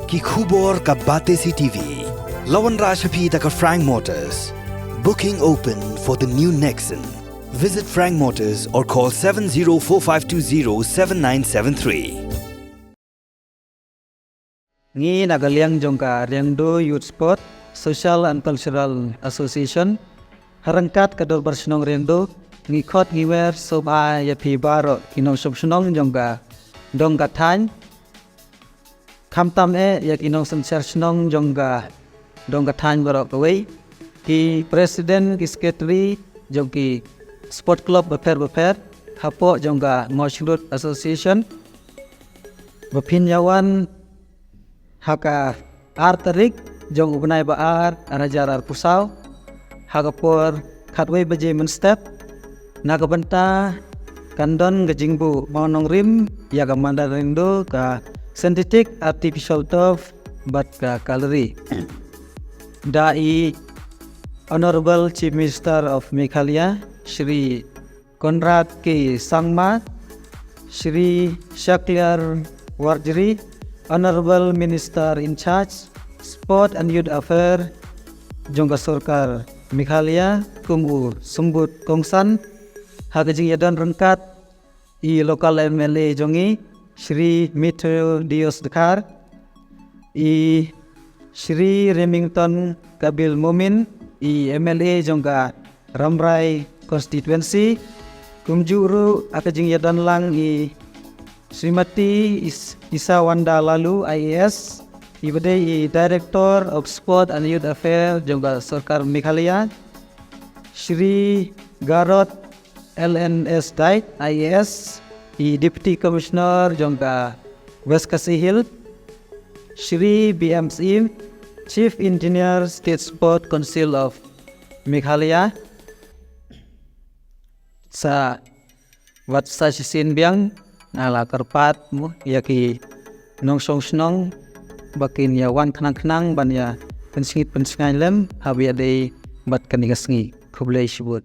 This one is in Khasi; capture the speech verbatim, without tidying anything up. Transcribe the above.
Ki khubor ka Batesi T V. La wanrah sha phi da ka Frank Motors. Booking open for the new Nexon. Visit Frank Motors or call seven zero four five two zero seven nine seven three. Ngi na ka liang jong ka Riangdo Youth Sport Social and Cultural Association, ha ryngkat ka Dorbar Shnong Riangdo, ngi khot ngi wer sngewbha ïa phi baroh ki nongshong shnong jong ka dong ka thaiñ, khamtam eh ïa ki nongsynshar shnong jong ka dong ka thaiñ baroh kawei, ki president, ki secretary jong ki sport club bapher bapher hapoh jong ka Mawshynrut Association, ba phin ïa wan ha ka ar tarik jong u bnai ba ar, ar hajar arphew saw, ha ka por khatwei baje mynstep, na ka bynta kan don ka jingbuh mawnongrim ïa ka Madan Riangdo, ka synthetic artificial turf bad ka gallery. Da i Honorable Chief Minister of Meghalaya, Shri Conrad K Sangma, Shri Shakliar Warjri, Honorable Minister in charge, Sport and Youth Affair jong ka Sorkar Meghalaya, kum u symbud kongsan, ha ka jingïadon ryngkat i local M L A jong ngi, Shri Methodius Dkhar, i Shri Remington Kabil Momin, i M L A jong ka Rambrai Constituency, kumjuh ruh ha ka jingïadon lang i Srimati Is-, Isawanda Laloo, I A S, i ba dei i Director of Sport and Youth Affairs jong ka Sorkar Meghalaya, Shri Garod L N S Dait, I A S, i Deputy Commissioner jong ka West Khasi Hills, Shri B M Syiem, Chief Engineer, State Sport Council of Meghalaya. Sa wat sa shisien biang, nga la kyrpad mo ïa ki nongshong shnong ba kin ïa wan khnang khnang ban ïa pynsngit pynsngain lem haba ïadei bad kane ka sngi. Khublei shibun.